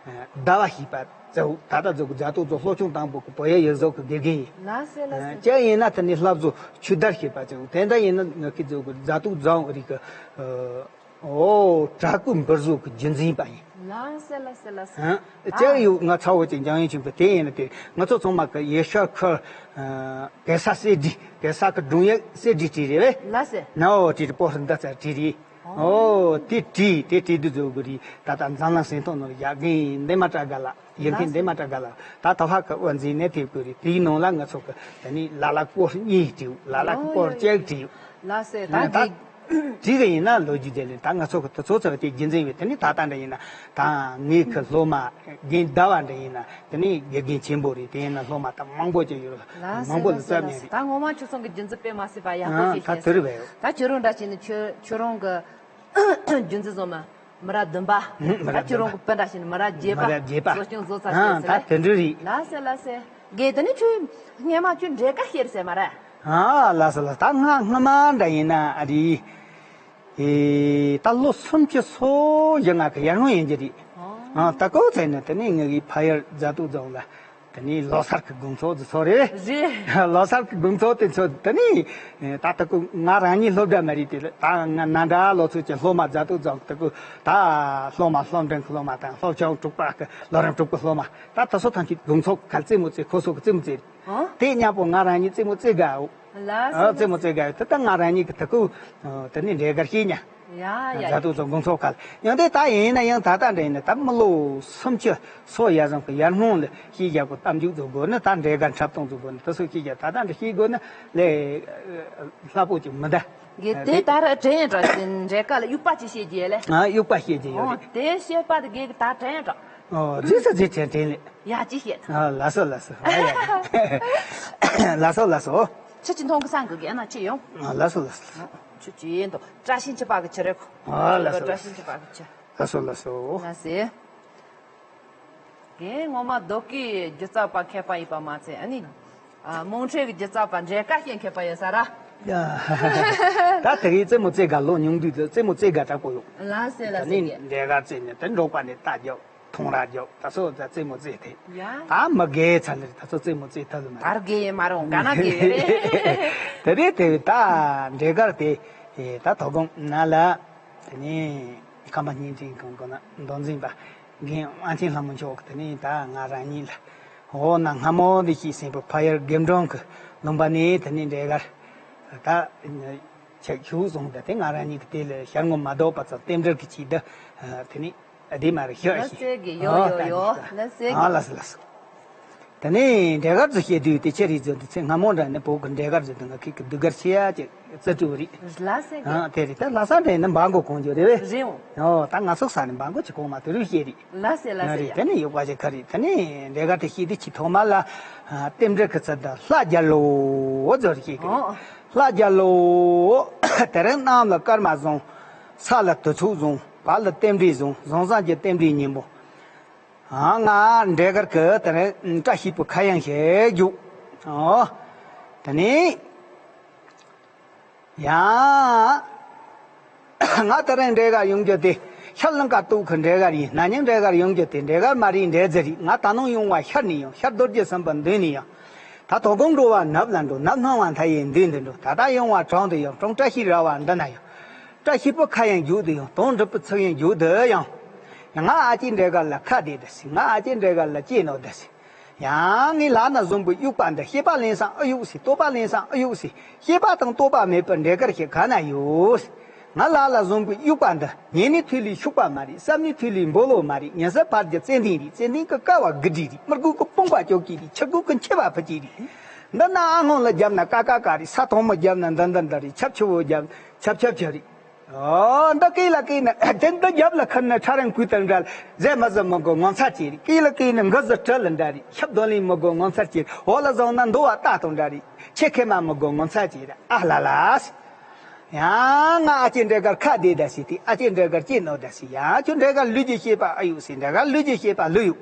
ཟླ་བ་ཞེས་པ་ཚོ་ད་ད་བཟོ་དགོས། རྫ་ཏོ་ཚོ་སློབ་ཆུང་དང་པོ་གི་བོད་ཡིག་ཡིག་གཟུགས་ཀྱི་དགེ་རྒན་ཡིན། ལགས་སེ་ལགས་ཨ་སེ། ཅག་ཡིན་ན་དེ་ནས་བསླབ་གཞི་ཆོས་དར་ཞེས་པ་ཚོ་དེ་འདྲ་ཡིན་ན་ང་གི་བཟོ་དགོས་རྫ་ཏོ་རྫོང་རིག་གི་ཨ། ཨོ། གྲྭ་སྐོར་འབུར་བཟོ་གི་རྒྱུན་འཛིན་པ་ཡིན། ལགས་སེ་ལགས་སེ་ལགས་སེ། ཧང་། ཨ། ཅག་ཡོད་ང་ཚ་བོ་ཅིག་འཇང་ཡོན་ཆེན་པོ་དེ་ཡིན་ན་དེ་ང་ཚོ་ཚང་མ་གི་ཡེ་ཤུ་ཁུལ་ཨ་གེ་ས་གསེར་བྲིས་གེ་ས་གི་སྒྲུང་ཡིག་གསེར་བྲིས་བྲིས་རེད་བས། ལགས་སེ། ནའོ་བྲིས་རེད། པོ་སི་འདི་ཚ་བྲིས་རེད། ཨོ། ཨོ་དེ་བྲིས་དེ་བྲིས་དུས་བཟོ་དགོས་རེད། ད་ལྟ་འཛམ་གླིང་ཟིན་ཐོ་ནང་ལ་ཡག་རྒན་འདི་མ་དྲག་ག་ལ། ཡིན་མཁན་འདི་མ་དྲག་ག་ལ། ད་ད་ཧ་ཀ་དབུ་འཛིན་ནས་ཐེབས་དགོས་རེད། དེའི་ནང་ལ་ང་ཚོ་གི་དེ་ནི་ལ་ལ་སྐོར་གཉིས་བྲིས། ལ་ལ་སྐོར་གཅིག་བྲིས། ལགས་སེ། ད་ད་དགེ་བྲིས་གི་ཡིན་ན་ལོ་རྒྱུས་དེ་ལས་ད་ང་ཚོ་གི་དུས་ཚོད་ཚར་བ་དེ་རྒྱུན་འཛིན་བས། དེ་ནི་ད་ལྟ་འདྲ་ཡིན་ན་ད་ངའི་གི་སློབ་མ་རྒན་ཟླ་བ་འདྲ་ཡིན་ན་དེ་ནི་དགེ་རྒན་ཆེན་པོ་རེད། དེ་ཡིན་ན་སློབ་མ་ད་མང་པོ་ཅིག་ཡོད། ལགས་སེ། མང་པོ་ལ་ལགས་སེ། བསླབས་ལགས་ནས་སེ། རེད། ད་ངོ་མ་ཁྱོད་ཚོ་གི་རྒྱུན་འཛིན་དཔེ་མ་སྲིད་པ་ཡག་པོ་ཨ་ཞིག་ད་བྱས་དེ་རེད་ཟེར། བས། ད་ཁྱོད་རང་འདྲ་བྱས་ནས་ཁྱོད་ཁྱོད་རང་གི་རྒྱུན་འཛིན་བཟོ་མ། མི་རབས་བདུན་པ། ཧུམ། མི་རབས་ད་ཁྱོད་རང་གི་སྤུན་འདྲ་བྱས་ནས་མི་རབས་བརྒྱད་པ། མི་རབས་བརྒྱད་པ། གསོ་སྐྱོང་བཟོ་ཚར་ཨ་ཟེར་ད་ཟེར་དེ་འདྲ་རེད། ལགས་སེ་ལགས་སེ། དགེ་དེ་ནི་ཁྱོད་སྔས་མ་ཁྱོད་འབྲས་དཀར་བཤད་ཟེར་མ་རེད། ཨ་ལགས་སོ་ལགས། ད་ང་སྔ་མ་འདྲ་ཡིན་ན་ཨ་རི། ཨེ་ད་ལོ་སུམ་ཅུ་སོ་བཞི་ལྔ་གི་ཡར་སྔོན་ཡིན་གྱི་རེད། ཨ་ད་ཀོ་ཚེ་ནི་དེ་ནི་ངེད་ཀྱི་ཕ་ཡུལ་རྫ་ཏོ་རྫོང་ལ། དེ་ནས་ལོ་སར་གི་དགོང་ཚོགས་ཚོ་ཚོགས་རེད། རེད། ལོ་སར་གི་དགོང་ཚོགས་དེ་ཚོ་དེ་ནས་ད་ལྟ་ཀོ་ང་རང་ཉིད་སློབ་གྲྭ་མ་རེད་དེ། ད་ང་ན་འདྲ་ལོ་ཚོད་ཀྱི་སློབ་མ་རྫ་ཏོ་རྫོང་དེ་ཀོ་ད་སློབ་མ་སློབ་འབྲིང་གི་སློབ་མ་དང་སློབ་ཆུང་དྲུག་པ་གི་ལོ་རིམ་དྲུག་པའི་སློབ་མ་ད་དེ་ཚོ་ཐམས་ཅད་དགོང་ཚོགས་ག་རྩེད་མོ་རྩེ། ཁོ་ཚོ་གི་རྩེད་མོ་རྩེ། ཨ། དེ་མཉམ་པོ་ང་རང་ཉིད་རྩེད་མོ་རྩེ་དགའ། ལགས་སོ། ཨ་རྩེད་མོ་རྩེ་དགའ་དེ་ད་ང་རང་ཉིད་ཀྱི་དེ་ཀོ་དེ་ནས་འབྲས་དཀར་བཤད་ཉ། ཡ་ཡ། རྫ་ཏོ་རྫོང་དགོང་ཚོགས་ཁག་ཡང་དེ་ད་ཡིན་ན་ཡང་ད་ལྟ་འདྲ་ཡིན་ན་ད་མི་ལོ་སུམ་ཅུ་སོ་ཡར་སོང་གི་ཡར་སྔོན་ལ་ཤེས་རྒྱ་པོ་གཏམ་རྒྱུད་བཟོ་དགོས་ནི། ད་འབྲས་དཀར་འཁྲབ་སྟོན་བཟོ་དགོས་ནི་དེ་ཚོ་ཤེས་རྒྱ་ད་ལྟ་འདྲ་ཤེས་དགོས་ནི་ལས་སླ་པོ་ཅིག་མི་འདའ། དགེ་དེ་ད་ར་དྲན་ཡང་དྲ་འབྲས་དཀར་ལ་དབྱུག་པ་ཅིག་བཤད་རྒྱུ་ལས། ཨ་དབྱུག་པ་བཤད་རྒྱུ་ཡོད་ཨོ་རེད། དེ་བཤད་པ་དེ་དགེ་གི་ད་དྲན་ཡང་དྲ། ཨོ་རྗེས་སུ་རྗེས་དྲན་དྲན་ལེ། ཡ་ཅི་བཤད་ན། ཨ་ལགས་སོ་ལགས་སོ། ཨ་ཡ་ཡ། ལགས་སོ་ལགས་སོ། ཁྱེད་ཀྱི་མཐོང་གི་སང་གི་གས་ན་ཅི་ཡོང་། ཨ་ལགས་སོ་ལགས་སོ། ཁྱོད་ཀྱི་ཡིན་དོ་བཀྲ་ཤིས་འཁྱིལ་པ་གི་ཁྱི་རེད་ཁོ། ཨ་ལགས་སོ་བཀྲ་ཤིས་འཁྱིལ་པ་གི་ཁྱི། ལགས་སོ་ལགས་སོ། ལགས་སེ། ངས་ངོ་མ་རྡོ་བརྐོས་སྒྱུ་རྩལ་པ་མཁས་པ་ཡིན་པ་མ་ཚད་ཨ་ནི། ཨ་རྨོངས་ཁྲེལ་གྱི་སྒྱུ་རྩལ་པ་འབྲས་དཀར་བཤད་མཁས་པ་ཡིན་ས་ར། ཡ། ད་དེ་གའི་རྩེད་མོ་རྩེ་དགའ་ལོ་ཉུང་དུས་དུ་རྩེད་མོ་རྩེ་དགའ་དྲག་པོ་ཡོད། ལགས་སེ་ལགས་སེ། ད་ནི་འབྲས་དཀར་རྩེ་ནས་དེ་འབྲོག་པ་ནས་རྟ་རྒྱབ། ཐོང་ར་རྒྱོབ། ད་ཚོ་ད་རྩེད་མོ་རྩེ་ཐེ། ཡ། ད་མི་རྒས་ཚར་ལེ། ད་ཚོ་རྩེད་མོ་རྩེ་ཐབས་ལ་མ་རེད། ད་རྒས་ཡེ་མ་རུང་ག་ན་རྒས་ཡེ་རེད། དེ་རེད་དེ། ད་འབྲས་དཀར་དེ་ད་དོ་དགོང་ན་ལ། དེ་ནས་ཁམས་པ་བརྙན་འཕྲིན་ཁང་གི་ན་མདོ་འཛིན་པ་རྒན་དབང་ཆེན་ལྷ་མོ་མཆོག་གིས་དེ་ནས་ད་ང་རང་ཉིད་ལ་འོ་ན་སྔ་མོ་འདི་ཞིག་ཟིན་པའི་ཕ་ཡུལ་དགེ་འབྲོང་གི་ལུང་པ་ནས་དེ་ནས་འབྲས་དཀར་ད་ཆ་ཤུགས་བཟུང་། ད་དེ་ང་རང་ཉིད་ཀྱི་དེ་ལ་ཤར་ངོ་མ་ལྡོག་པ་ཙམ་རྟེན་འབྲེལ་གྱི་ཆེད་དུ་དེ་ནས་བདེ་མ་རེད་ཤག་ལ་ཤེས་ཟེར་གི་ཡོད། ཨ་ཡོད་ད་ཡོད་འདི་ལ་ཟེར་ཨ་གི་ལ་ཟེར་ལ་ཟེར། དེ་ནས་འབྲས་དཀར་ཚོ་བཤད་དུས་དེ་ཆེ་རིགས་ཚོ་འདི་ཚེ་སྔ་མོ་འདྲ་ནི་བོད་ཀྱི་འབྲས་དཀར་ཚོ་དེ་ང་ཁིག་གི་ཟློས་གར་ཆེ་ཡ་ཅིག་རྩེ་སྤྲུལ་རིགས། ལ་ཟེར་གི་ཨ་དེ་རེད། ད་ལྷ་ས་འདྲ་ནི་འབའ་མགོ་གོང་ཇོ་རེད་བས། རེད་འོ། ཨོ་ད་ང་ཚོ་ས་ནི་འབའ་མགོ་ཆེ་གོང་མ་དེ་རུ་བཤད་རིགས། ལ་ཟེར་ལ་ཟེར་རེད། ཡ། དེ་ནས་ཡོད་པ་ཅིག་ག་རེད། དེ་ནས་འབྲས་དཀར་དེ་བཤད་དུས་ཆེ་ཐོག་མ་ལ་རྟེན་འབྲེལ་གྱི་ཚུལ་དུ་ལྷ་རྒྱལ་ལོ་ཟེར་བཤད་གི་རེད། ཨོ། ལྷ་རྒྱལ་ལོ། དེ་རིང་གནམ་ལ་སྐར་མ་བཟང་། ས་ལ་དུས་ཚོད་བཟང་། བར་ལ་རྟེན་འབྲེལ་བཟང་། བཟང་བཟང་གི་རྟེན་འབྲེལ་སྙིང་པོ། ཨ་ང་འབྲས་དཀར་གྱིས་དེ་རིང་བཀྲ་ཤིས་པའི་ཁ་གཡང་ཞིག་རྒྱུགས། ཨོ། དེ་ནས་ཡང་ང་དེ་རིང་འབྲས་དཀར་ཡོང་རྒྱུ་དེ་ཤར་ལང་ཀ་སྟོད་ཀྱི་འབྲས་དཀར་ཡིན། ན་ནིང་འབྲས་དཀར་ཡོང་རྒྱུ་དེ་འབྲས་དཀར་མ་རེད། འབྲས་རྫི་རེད། ང་ད་ནངས་ཡོང་བ་ཤར་ནས་ཡོང་། ཤར་རྡོ་རྗེ་སེམས་དཔའི་མདུན་ནས་ཡོང་། ད་དོ་དགོང་འགྲོ་བ་ནུབ་ལ་འགྲོ། ནུབ་སྣང་བ་མཐའ་ཡས་མདུན་དུ་འགྲོ། ད་ལྟ་ཡོང་བ་གྲོང་དུ་ཡོང་། གྲོང་བཀྲ་ཤིས་ར་བ་འདི་ན་ཡོང་། བཀྲ་ཤིས་པའི་ཁ་གཡང་རྒྱུག་ཏུ་ཡོང་། དོན་འགྲུབ་པའི་ཚིག་གཡང་རྒྱུག་ཏུ་ཡོང་། ང་ཨ་ཅེ་འབྲས་དཀར་ལ་ཁ་བདེ་ད་ཟེར། ང་ཨ་ཅེ་འབྲས་དཀར་ལ་ཅི་ནོར་ད་ཟེར། ཡང་ངའི་ལག་ན་བཟུང་པའི་དབྱུག་པ་འདི། སྐྱེས་པ་ལེན་སའང་ཨེ་ཡོད་ཟེར། རྟོགས་པ་ལེན་སའང་ཨེ་ཡོད་ཟེར། སྐྱེས་པ་དང་རྟོགས་པ་མེད་པའི་འབྲས་དཀར་ཞིག་ག་ན་ཡོད་ཟེར། ང་ལག་ལ་བཟུང་པའི་དབྱུག་པ་འདི། ཉན་ནས་ཐོས་ལས་ཤུག་པ་མ་རེད། བསམ་ནས་ཐོས་ལས་འབོ་ལོ་མ་རེད། ཉན་ས་ཕར་གྱི་ཙན་དན་རེད། ཙན་དན་གྱི་ཀ་བ་དགུ་སྒྲིལ་རེད། མི་དགོས་ཀྱི་དཔུང་པ་ཅོག་གི་རེད། ཆུ་དགོས་ཀྱི་མཆེ་བ་ཕུ་གི་རེད། འདི་ན་ཨ་སྔོན་ལ་བརྒྱབ་ན་ཀ་ཀ་ཀ་རེད། ས་དོང་མོ་བརྒྱབ་ན་འདི་འདི་འདི་རེད། ཆབ་ཆུ་བོ་བརྒྱབ་ཆབ་ཆབ་ཆུ་རེད། ཨོ་འདི་སྐེ་ལ་སྐེ་ན་དེ་འདི་རྒྱབ་ལ་ཁུར་ན་ཁྲ་རིང་བུ་དང་འདྲ། ཟས་མི་ཟ་མི་དགོས་ངོ་མཚར་ཅིག་རེད། སྐེ་ལ་སྐེ་ན་འགུ་ཟ་གྲི་ལ་འདྲ་རེད། ཤབ་རྡོ་ལིང་མི་དགོས་ངོ་མཚར་ཅིག་འོག་ལ་བཟུང་ན་འདོ་བ་རྟ་དང་འདྲ་རེད། ཆེ་ཁེ་མ་མི་དགོས་ངོ་མཚར་ཅིག་རེད། ཨ་ལ་ལ། ཡང་ང་ཨ་ཅེ་འབྲས་དཀར་ཁ་བདེ་ད་ཟེར་དུས། ཨ་ཅེ་འབྲས་དཀར་ཅི་ནོར་ད་ཟེར། ཡང་ཁྱོད་འབྲས་དཀར་ལུས་ཀྱི་སྐྱེས་པ་ཨེ་ཡོད་ཟེར། འབྲས་དཀར་ལུས་ཀྱི་སྐྱེས་པ་ལུས་ཡོད།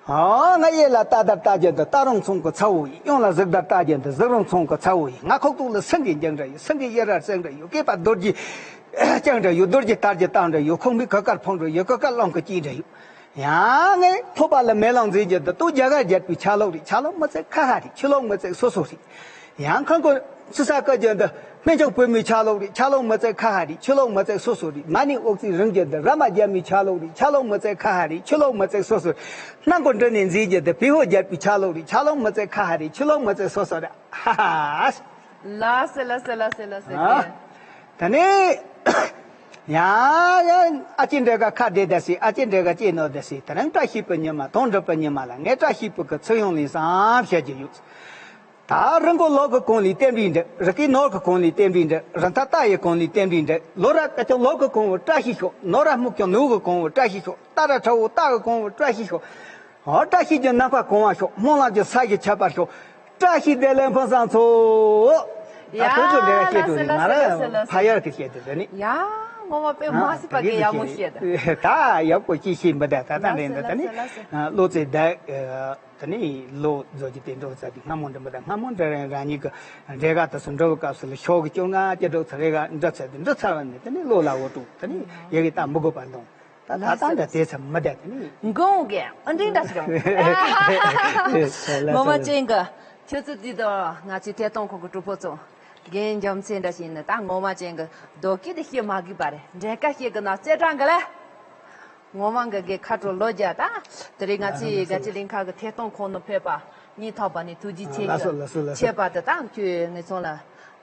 ཨོ་ང་གཡས་ལ་རྟ་དར་རྟ་རྒྱུག་འདི། རྟ་རོང་ཚང་གི་ཚ་བོ་ཡིན། གཡོན་ལ་གཟིག་དར་རྟ་རྒྱུག་འདི། གཟིག་རོང་ཚང་གི་ཚ་བོ་ཡིན། ང་ཁོག་ཐོག་ལ་སེང་གེ་འཇང་འདྲ་ཡོད། སེང་གེ་གཡུ་རལ་བཙན་འདྲ་ཡོད། སྐེད་པ་རྡོ་རྗེ་རྐྱང་འདྲ་ཡོད། རྡོ་རྗེ་རྟ་རྒྱུག་སྟངས་འདྲ་ཡོད། ཁོག་མིག་གུ་དཀར་ཕོང་འདྲ་ཡོད། གུ་དཀར་གླང་གི་སྐྱིད་འདྲ་ཡོད། ཡང་ངས་ཐོད་པ་ལ་མེ་ལོང་འཛིན་རྒྱུ་འདི། སྟོད་རྒྱ་གར་རྒྱལ་པོའི་ཆ་ལུགས་རེད། ཆ་ལུགས་མི་ཚད་ཁ་ཁ་རེད། ཆུ་ལུགས་མི་ཚད་སོ་སོ་རེད། ཡང་ཁང་ཁོ་སུ་ས་ཀ་རྒྱུ་འདི། སྨན་ལྗོངས་བོད་མིའི་ཆ་ལུགས་རེད། ཆ་ལུགས་མི་ཚད་ཁ་ཁ་རེད། ཆུ་ལུགས་མི་ཚད་སོ་སོ་རེད། མ་ཎི་འོག་ཚིགས་རིང་རྒྱུ་འདི། རཱ་མ་རྒྱལ་མོའི་ཆ་ལུགས་རེད། ཆ་ལུགས་མི་ཚད་ཁ་ཁ་རེད། ཆུ་ལུགས་མི་ཚད་སོ་སོ་རེད། སྣ་མགོ་འདྲི་ནས་འཛིན་རྒྱུ་འདི། བེའུ་རྒྱལ་པོའི་ཆ་ལུགས་རེད། ཆ་ལུགས་མི་ཚད་ཁ་ཁ་རེད། ཆུ་ལུགས་མི་ཚད་སོ་སོ་རེད། ཧ་ཧ། ལ་སེ་ལ་སེ་ལ་སེ་ལ་སེ། ཨ། ད་ནི། ཡ་ཡ། ཨ་ཅེ་འབྲས་དཀར་ཁ་བདེ་ད་ཟེར། ཨ་ཅེ་འབྲས་དཀར་ཅི་ནོར་ད་ཟེར། དེ་རིང་བཀྲ་ཤིས་པའི་ཉི་མ། དོན་འགྲུབ་པའི་ཉི་མ་ལ་ངས་བཀྲ་ཤིས་པའི་གི་ཚིག་གཡང་ལེན་སའང་བཤད་རྒྱུ་ཡོད། ད་རི་མགོ་ལོག་གི་གོང་ལས་རྟེན་འབྲེལ་འགྲིག་རི་སྐེད་ནོར་གི་གོང་ལས་རྟེན་འབྲེལ་འགྲིག་རི་མཐའ་རྟ་ཡི་གོང་ལས་རྟེན་འབྲེལ་འགྲིག་ལོ་ར་ཀ་ཅང་ལོ་གི་གོང་བུ་བཀྲ་ཤིས་ཤོག་ནོར་ར་སྨུག་ཅང་ནོར་གི་གོང་བུ་བཀྲ་ཤིས་ཤོག་རྟ་ར་ཁྲ་བོ་རྟ་གི་གོང་བུ་བཀྲ་ཤིས་ཤོག་ཨོ་བཀྲ་ཤིས་ཀྱི་ནམ་མཁའ་གང་བ་ཤོག་སྨོན་ལམ་གྱི་ས་གཞི་ཁྱབ་པར་ཤོག་བཀྲ་ཤིས་བདེ་ལེགས་ཕུན་སུམ་ཚོགས། ད་ཡ་ཁོང་ཚོ་འབྲེལ་བ་བཤད་འགྲོ་ནི་ང་ར་ཕ་ཡར་གི་བཤད་དེ་འདི་ནི། ཡ་ངོ་མ་དཔེ་མ་སྲིད་པ་གི་ཡག་མོ་བཤད་ད། ད་ཡག་པོ་ཅི་ཤེས་མི་ད་ད་ད་འདྲེན་ད་ད་ནི། བློ་རྩེ་ད། ད་ནི་ལོ་རྫོགས་ཀྱི་དེ་འགྲོ་ཚར་དུས་སྔ་མོ་འདྲི་མི་ད་སྔ་མོ་འདྲི་རན་རང་ཉིད་ཀྱི་འབྲས་དཀར་དུ་སུ་འགྲོ་བའི་སྐབས་སུ་ལ་ཤོག་གི་བཅོ་ལྔ་ཅི་འགྲོ་ཚར་རེ་ག་འདྲི་ཚར་དུས་འདྲི་ཚར་བ་ནི་ད་ནི་ལོ་ལ་འོ་དྲུག་ད་ནི་ཡ་གི་ད་མི་དགོས་པ་འདོང་། ད་ད་ལྟ་འདྲ་དེ་ཚ་མི་བསྡད་དེ་ནི། མགོ་འོང་གི་ཨ་འདྲེ་འདྲ་ཞིག་རེད། ངོ་མ་ཅན་གི་ཁྱོད་ཚོ་འདི་དང་ང་ཚོའི་ཐད་གཏོང་ཁང་གི་གྲོགས་པོ་ཚོ་རྒན་རྒྱུ་མཚན་འདྲ་ཞིག་ནི་ད་ངོ་མ་ཅན་གི་རྡོ་སྐས་དེ་བཤད་མ་དགོས་པ་རེད། འབྲས་དཀར་བཤད་གི་ན་རྩེ་གྲང་གི་ལ། ངོ་མ་གི་གི་ཁ་དྲོ་ལོ་བརྒྱ་ད། དེ་རིང་ང་ཚོའི་རྒྱ་ཆེ་གླིང་ཁ་གི་ཐད་གཏོང་ཁང་ནང་ཕེབས་པ་སྙིང་ཐག་པ་ནས་ཐུགས་རྗེ་ཆེ་ཞུ། ལགས་སོ་ལགས་སོ་ལགས་སོ། ཆད་པ་དེ་ད་ཁྱོད་ངེད་ཚོ་ལ།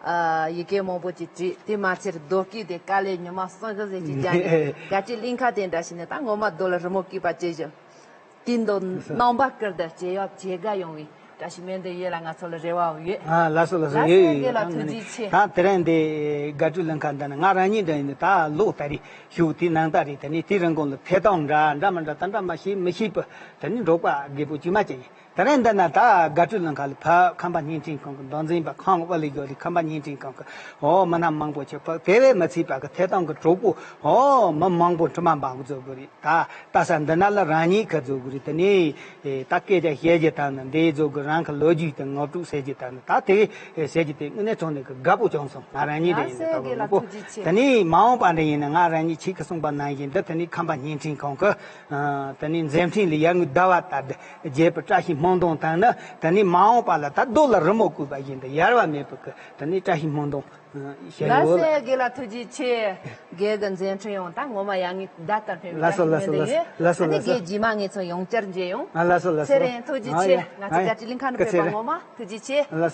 ཨ་ཡི་གེ་མང་པོ་ཅིག་བྲིས། དེ་མ་ཚད་རྡོ་སྐས་དེ་དཀའ་ལས་ཉི་མ་གསུམ་བཞི་ཞིག་བརྒྱབ་ནས་རྒྱ་ཆེ་གླིང་ཁ་དེ་འདྲ་ཞིག་ནས་ད་ངོ་མ་རྡོ་ལ་རི་མོ་བརྐོས་པ་བྱས་ཤིང་། དེ་འདྲ་རྣམ་པ་བསྐྱར་དུ་སྐྱེ་ཡག་བྱེད་དགའ་ཡོང་བའི་བཀྲ་ཤིས་སྨོན་འདུན་ཡོད་ལ་ང་ཚོ་ལ་རེ་བ་ཡོད། ཨ་ལགས་སོ་ལགས་སོ། ལགས་སོ་ཡོད་ཡོད་ཡོད། ད་ཐུགས་རྗེ་ཆེ། ད་དེ་རིང་འདི་དགའ་སྤྲོའི་གླིང་ཁ་འདི་ན་ང་རང་ཉིད་འདྲ་ཡིན་ད་ལོ་ལྟར་རེ་བཞུགས་དེ་ནང་ལྟར་རེ་དེ་ནས་དེ་རིང་གོང་ལ་ཐད་གཏོང་འདྲ་འདྲ་མི་འདྲ་ད་འདྲ་མ་ཤེས་མི་ཤེས་པ་དེ་ནི་འབྲོག་པ་རྒད་པོ་དཀྱུས་མ་ཅན་ཡིན། དེ་རིང་འདི་ན་ད་དགའ་སྤྲོའི་གླིང་ཁ་ལ་ཕ་ཁམས་པ་བརྙན་འཕྲིན་ཁང་གི་མདོ་འཛིན་པ་ཁང་དབུ་ལས་ཡོད་ལི་ཁམས་པ་བརྙན་འཕྲིན་ཁང་གི་འོ་མི་སྣ་མང་པོ་ཆེ་ཕ་དེ་བས་མི་ཚད་པ་གི་ཐད་གཏོང་གི་གྲོགས་པོ་འོ་མི་མང་པོ་དྲི་མ་འབའ་གི་བཟོ་དགོས་རེད། ད་ལྟ་ས་འདི་ན་ལ་རང་ཉིད་ཁ་བཟོ་དགོས་རེད། དེ་ནས་ད་སྐད་ཆ་བཤད་རྒྱུ་དང་ནི་འདི་བཟོ་དགོས། རང་གི་ལོ་རྒྱུས་དེ་ངོ་སྤྲོད་ཟེར་རྒྱུ་དང་ད་དེ་ཟེར་རྒྱུ་དེ་དངོས་གནས་དྲང་གནས་ཀྱི་དགའ་པོ་བྱུང་སོང་། ང་རང་ཉིད་དེ་ཡིན་ན་ད་གི་མང་པོ། དེ་ནས་མ་འོངས་པ་འདྲ་ཡིན་ན་ང་རང་ཉིད་ཁྱེད་ཀྱིས་གསུངས་པ་ནང་བཞིན་དུ་དེ་ནས་ཁམས་པ་བརྙན་འཕྲིན་ཁང་གི་དེ་ནས་མཛད་འཕྲིན་ལ་ཡར་ངོའི་ཟླ་བ་ལྟར་དུ་རྒྱས་པའི་བཀྲ་ཤིས་སྨོན་འདུན་དང་ནི་དེ་ནས་མ་འོངས་པ་ལ་ད་རྡོ་ལ་རི་མོ་བརྐོས་པ་བཞིན་དུ་ཡལ་བ་མེད་པའི་གི་དེ་ནས་བཀྲ་ཤིས་སྨོན་འདུན་ཞུ་ཡོད། ལགས་སོ། དགེ་ལགས་ཐུགས་རྗེ་ཆེ། དགེ་གི་མཛད་འཕྲིན་ཡང་ད་ངོ་མ་ཡ་ངའི་ཟླ་ལྟར་འཕེལ་བའི་ལགས་སོ་བཀྲ་ཤིས་ལགས་སོ་སྨོན་འདུན་ཡོད། ལགས་སོ། ཨ་ནི་ལགས་སོ། དགེ་རྗེས་མ་ངེད་ཚོ་ཡང་བསྐྱར་མཇལ་ཡོང་། ཨ་ལགས་སོ་ལགས་སོ། ཚེ་རིང་ཐུགས་རྗེ་ཆེ། ཨ་ཡ། ང་ཚོ་ཨ་ཡ། རྒྱལ་སྤྱི་གླིང་ཁ་ནས་སྐུ་ཕེབས་ཚེ་པ་རིང་། ངོ་མ་ཐུགས་རྗེ་ཆེ། ལགས་སོ།